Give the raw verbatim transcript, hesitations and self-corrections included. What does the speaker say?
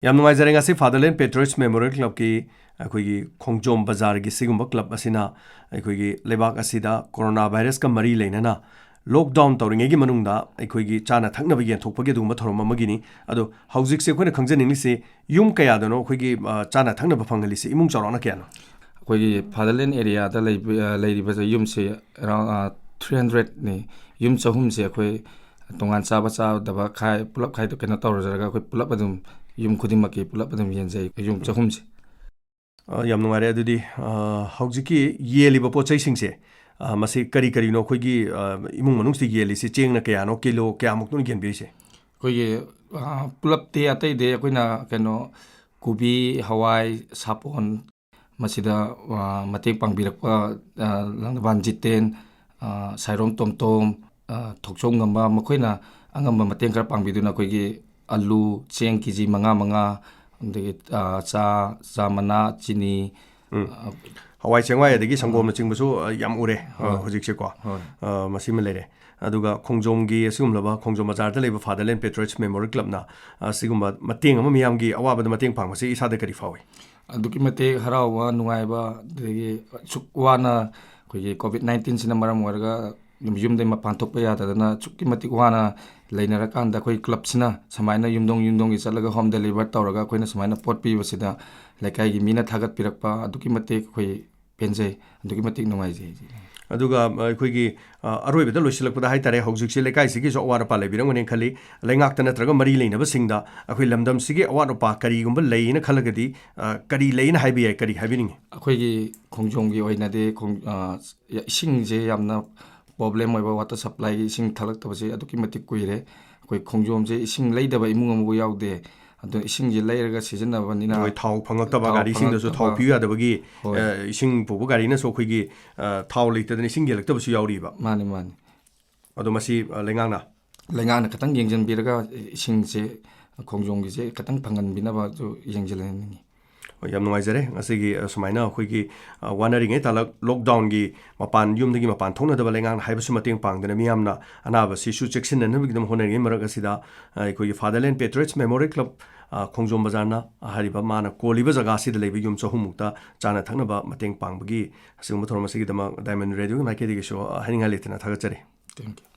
ꯌꯥꯝ ꯅꯨꯡꯉꯥꯏꯖꯔꯦ, ꯉꯁꯤ Fatherland Patriots Memorial Clubꯀꯤ ꯑꯩꯈꯣꯏꯒꯤ ꯈꯣꯡꯖꯣꯝ ꯕꯖꯥꯔꯒꯤ ꯁꯤꯒꯨꯝꯕ club ꯑꯁꯤꯅ ꯑꯩꯈꯣꯏꯒꯤ ꯂꯩꯕꯥꯛ ꯑꯁꯤꯗ corona virusꯀ ꯃꯔꯤ ꯂꯩꯅꯅ lockdown ꯇꯧꯔꯤꯉꯩꯒꯤ ꯃꯅꯨꯡꯗ ꯑꯩꯈꯣꯏꯒꯤ ꯆꯥꯅ ꯊꯛꯅꯕ ꯌꯦꯟꯊꯣꯛꯄꯒꯤ ꯑꯗꯨꯒꯨꯝꯕ ꯊꯧꯔꯝ ꯑꯃꯒꯤꯅꯤ꯫ ꯑꯗꯣ ꯍꯧꯖꯤꯛꯁꯦ ꯑꯩꯈꯣꯏꯅ ꯈꯪꯖꯅꯤꯡꯂꯤꯁꯤ, ꯌꯨꯝ ꯀꯌꯥꯗꯅꯣ ꯑꯩꯈꯣꯏꯒꯤ, ꯑ, ꯆꯥꯅ ꯊꯛꯅꯕ ꯐꯪꯍꯜꯂꯤꯁꯦ? ꯏꯃꯨꯡ ꯆꯥꯎꯔꯥꯛꯅ ꯀꯌꯥꯅꯣ? ꯑꯩꯈꯣꯏꯒꯤ Fatherland areaꯗ ꯂꯩꯕ, ꯑ, ꯂꯩꯔꯤꯕꯁꯦ ꯌꯨꯝꯁꯦ around, ꯑ, three hundredꯅꯤ꯫ ꯌꯨꯝ ꯆꯍꯨꯝꯁꯦ ꯑꯩꯈꯣꯏ ꯇꯣꯉꯥꯟ ꯆꯥꯕ ꯆꯥꯗꯕ ꯈꯥꯏ, ꯄꯨꯂꯞ ꯈꯥꯏꯗꯣꯛ, ꯀꯩꯅꯣ ꯇꯧꯔꯖꯔꯒ ꯑꯩꯈꯣꯏ ꯄꯨꯂꯞ ꯑꯗꯨꯝ ꯌꯨꯝ ꯈꯨꯗꯤꯡꯃꯛꯀꯤ ꯄꯨꯂꯞ ꯑꯗꯨꯝ ꯌꯦꯟꯖꯩ, ꯌꯨꯝ ꯆꯍꯨꯝꯁꯦ꯫ ꯑ, ꯌꯥꯝ ꯅꯨꯡꯉꯥꯏꯔꯦ꯫ ꯑꯗꯨꯗꯤ, ꯑ, ꯍꯧꯖꯤꯛꯀꯤ ꯌꯦꯜꯂꯤꯕ ꯄꯣꯠ ꯆꯩꯁꯤꯡꯁꯦ, ꯑ, ꯃꯁꯤ ꯀꯔꯤ ꯀꯔꯤꯅꯣ ꯑꯩꯈꯣꯏꯒꯤ, ꯑ, ꯏꯃꯨꯡ ꯃꯅꯨꯡꯁꯤꯗ ꯌꯦꯜꯂꯤꯁꯤ? ꯆꯦꯡꯅ ꯀꯌꯥꯅꯣ, ꯀꯤꯂꯣ ꯀꯌꯥꯃꯨꯛꯇꯅꯣ ꯌꯦꯟꯕꯤꯔꯤꯁꯦ? ꯑꯩꯈꯣꯏꯒꯤ, ꯑ, ꯄꯨꯂꯞꯇꯤ ꯑꯇꯩꯗꯤ ꯑꯩꯈꯣꯏꯅ ꯀꯩꯅꯣ ꯀꯣꯕꯤ, ꯍꯋꯥꯏ, ꯁꯥꯄꯣꯟ, ꯃꯁꯤꯗ, ꯑ, ꯃꯇꯦꯡ ꯄꯥꯡꯕꯤꯔꯛꯄ, ꯑ, ꯂꯪꯗꯕꯥꯟ ꯖꯤꯇꯦꯟ, ꯑ, ꯁꯥꯏꯔꯣꯝ ꯇꯣꯝꯇꯣꯝ, ꯑ, ꯊꯣꯛꯆꯣꯝ ꯉꯝꯕ, ꯃꯈꯣꯏꯅ ꯑꯉꯝꯕ ꯃꯇꯦꯡ ꯈꯔ ꯄꯥꯡꯕꯤꯗꯨꯅ ꯑꯩꯈꯣꯏꯒꯤ ꯑꯂꯨ, ꯆꯦꯡ ꯀꯦ ꯖꯤ ꯃꯉꯥ ꯃꯉꯥ, ꯑꯗꯒꯤ, ꯑ, ꯆꯥ, ꯆꯥ ꯃꯅꯥ, ꯆꯤꯅꯤ, ꯎꯝ꯫ ꯑ, ꯍꯋꯥꯏ ꯆꯦꯡꯋꯥꯏ ꯑꯗꯒꯤ ꯁꯪꯒꯣꯝꯅꯆꯤꯡꯕꯁꯨ, ꯑ, ꯌꯥꯝ ꯎꯔꯦ, ꯑ, ꯍꯣꯏ꯫ ꯍꯧꯖꯤꯛꯁꯦꯀꯣ꯫ ꯍꯣꯏ꯫ ꯑ, ꯃꯁꯤꯃ ꯂꯩꯔꯦ꯫ ꯑꯗꯨꯒ ꯈꯣꯡꯖꯣꯝꯒꯤ ꯑꯁꯤꯒꯨꯝꯂꯕ ꯈꯣꯡꯖꯣꯝ ꯕꯖꯥꯔꯗ ꯂꯩꯕ Fatherland Patriots Memorial Clubꯅ, ꯑ, ꯁꯤꯒꯨꯝꯕ ꯃꯇꯦꯡ ꯑꯃ, ꯃꯤꯌꯥꯝꯒꯤ ꯑꯋꯥꯕꯗ ꯃꯇꯦꯡ ꯄꯥꯡꯕꯁꯤ ꯏꯁꯥꯗ ꯀꯔꯤ ꯐꯥꯎꯏ? ꯑꯗꯨꯛꯀꯤ ꯃꯇꯤꯛ ꯍꯔꯥꯎꯕ, ꯅꯨꯡꯉꯥꯏꯕ, ꯑꯗꯒꯤ ꯑꯁꯨꯛ ꯋꯥꯅ ꯑꯩꯈꯣꯏꯒꯤ COVID nineteenꯁꯤꯅ ꯃꯔꯝ ꯑꯣꯏꯔꯒ ꯌꯨꯝꯗꯩ ꯃꯄꯥꯟ ꯊꯣꯛꯄ ꯌꯥꯗꯗꯅ ꯑꯁꯨꯛꯀꯤ ꯃꯇꯤꯛ ꯋꯥꯅ ꯂꯩꯅꯔꯀꯥꯟꯗ, ꯑꯩꯈꯣꯏ clubꯁꯤꯅ ꯁꯨꯃꯥꯏꯅ ꯌꯨꯝꯊꯣꯡ ꯌꯨꯝꯊꯣꯡꯒꯤ ꯆꯠꯂꯒ home deliver ꯇꯧꯔꯒ ꯑꯩꯈꯣꯏꯅ ꯁꯨꯃꯥꯏꯅ ꯄꯣꯠ ꯄꯤꯕꯁꯤꯗ ꯂꯩꯀꯥꯏꯒꯤ ꯃꯤꯅ ꯊꯥꯒꯠꯄꯤꯔꯛꯄ, ꯑꯗꯨꯛꯀꯤ ꯃꯇꯤꯛ ꯑꯩꯈꯣꯏ ꯄꯦꯟꯖꯩ, ꯑꯗꯨꯛꯀꯤ ꯃꯇꯤꯛ ꯅꯨꯡꯉꯥꯏꯖꯩ꯫ ꯑꯗꯨꯒ, ꯑ, ꯑꯩꯈꯣꯏꯒꯤ, ꯑ, ꯑꯔꯣꯏꯕꯗ ꯂꯣꯏꯁꯤꯜꯂꯛꯄꯗ ꯍꯥꯏꯇꯥꯔꯦ, ꯍꯧꯖꯤꯛꯁꯤ ꯂꯩꯀꯥꯏꯁꯤꯒꯤꯁꯨ ꯑꯋꯥꯠ ꯑꯄꯥ ꯂꯩꯕꯤꯔꯝꯒꯅꯤ ꯈꯜꯂꯤ꯫ ꯂꯩꯉꯥꯛꯇ ꯅꯠꯇ꯭ꯔꯒ ꯃꯔꯤ ꯂꯩꯅꯕꯁꯤꯡꯗ ꯑꯩꯈꯣꯏ ꯂꯝꯗꯝꯁꯤꯒꯤ ꯑꯋꯥꯠ ꯑꯄꯥ ꯀꯔꯤꯒꯨꯝꯕ ꯂꯩꯅ ꯈꯜꯂꯒꯗꯤ, ꯑ, ꯀꯔꯤ ꯂꯩꯅ ꯍꯥꯏꯕ ꯌꯥꯏ, ꯀꯔꯤ ꯍꯥꯏꯕꯤꯅꯤꯡꯉꯤ? ꯑꯩꯈꯣꯏꯒꯤ ꯈꯣꯡꯖꯣꯝꯒꯤ ꯑꯣꯏꯅꯗꯤ ꯈꯣꯡ-, ꯑ, ꯏꯁꯤꯡꯁꯦ ꯌꯥꯝꯅ problem ꯑꯣꯏꯕ, water supplyꯒꯤ ꯏꯁꯤꯡ ꯊꯛꯂꯛꯇꯕꯁꯦ ꯑꯗꯨꯛꯀꯤ ꯃꯇꯤꯛ ꯀꯨꯏꯔꯦ꯫ ꯑꯩꯈꯣꯏ ꯈꯣꯡꯖꯣꯝꯁꯦ ꯏꯁꯤꯡ ꯂꯩꯗꯕ ꯏꯃꯨꯡ ꯑꯃꯐꯥꯎ ꯌꯥꯎꯗꯦ꯫ ꯑꯗꯨꯅ ꯏꯁꯤꯡꯁꯦ ꯂꯩꯔꯒ ꯁꯤꯖꯤꯟꯅꯕꯅꯤꯅ ꯍꯣꯏ, ꯊꯥꯎ ꯐꯪꯉꯛꯇꯕ, ꯊꯥꯎ ꯒꯥꯔꯤꯁꯤꯡꯗꯁꯨ ꯊꯥꯎ ꯐꯪꯉꯛꯇꯕ꯫ ꯄꯤꯕ ꯌꯥꯗꯕꯒꯤ, ꯍꯣꯏ꯫ ꯑ, ꯏꯁꯤꯡ ꯄꯨꯕ ꯒꯥꯔꯤꯅꯁꯨ ꯑꯩꯈꯣꯏꯒꯤ, ꯑ, ꯊꯥꯎ ꯂꯩꯇꯗꯅ ꯏꯁꯤꯡ ꯌꯦꯜꯂꯛꯇꯕꯁꯨ ꯌꯥꯎꯔꯤꯕ꯫ ꯃꯥꯅꯤ, ꯃꯥꯅꯤ꯫ ꯑꯗꯣ ꯃꯁꯤ, ꯑ, ꯂꯩꯉꯥꯛꯅ? ꯂꯩꯉꯥꯛꯅ ꯈꯤꯇꯪ ꯌꯦꯡꯁꯤꯟꯕꯤꯔꯒ ꯏꯁꯤꯡꯁꯦ, ꯈꯣꯡꯖꯣꯝꯒꯤꯁꯦ ꯈꯤꯇꯪ ꯐꯪꯍꯟꯕꯤꯅꯕꯁꯨ ꯌꯦꯡꯁꯤꯜꯍꯟꯅꯤꯡꯉꯤ꯫ ꯍꯣꯏ, ꯌꯥꯝ ꯅꯨꯡꯉꯥꯏꯖꯔꯦ꯫ ꯉꯁꯤꯒꯤ, ꯑ, ꯁꯨꯃꯥꯏꯅ ꯑꯩꯈꯣꯏꯒꯤ, ꯑ, ꯋꯥꯅꯔꯤꯉꯩ ꯇꯥꯂꯛ ꯂꯣꯛꯗꯥꯎꯟꯒꯤ ꯃꯄꯥꯟ, ꯌꯨꯝꯗꯒꯤ ꯃꯄꯥꯟ ꯊꯣꯛꯅꯗꯕ ꯂꯩꯉꯥꯛꯅ ꯍꯥꯏꯕꯁꯨ ꯃꯇꯦꯡ ꯄꯥꯡꯗꯨꯅ ꯃꯤꯌꯥꯝꯅ ꯑꯅꯥꯕꯁꯤꯁꯨ ꯆꯦꯛꯁꯤꯟꯅꯅꯕꯒꯤꯗꯃꯛ ꯍꯣꯠꯅꯔꯤꯉꯩ ꯃꯔꯛ ꯑꯁꯤꯗ, ꯑ, ꯑꯩꯈꯣꯏꯒꯤ Fatherland Patriots Memorial Club, ꯑ, ꯈꯣꯡꯖꯣꯝ ꯕꯖꯥꯔꯅ ꯍꯥꯏꯔꯤꯕ ꯃꯥꯅ ꯀꯣꯜꯂꯤꯕ ꯖꯒꯥ ꯑꯁꯤꯗ ꯂꯩꯕ ꯌꯨꯝ ꯆꯍꯨꯝꯃꯨꯛꯇ ꯆꯥꯅ ꯊꯛꯅꯕ ꯃꯇꯦꯡ ꯄꯥꯡꯕꯒꯤ ꯑꯁꯤꯒꯨꯝꯕ ꯊꯧꯔꯝ ꯑꯁꯤꯒꯤꯗꯃꯛ Diamond Radioꯒꯤ ꯃꯥꯏꯀꯩꯗꯒꯤꯁꯨ, ꯑ, ꯍꯥꯏꯅꯤꯡꯉꯥꯏ ꯂꯩꯇꯅ ꯊꯥꯒꯠꯆꯔꯤ꯫ Thank you.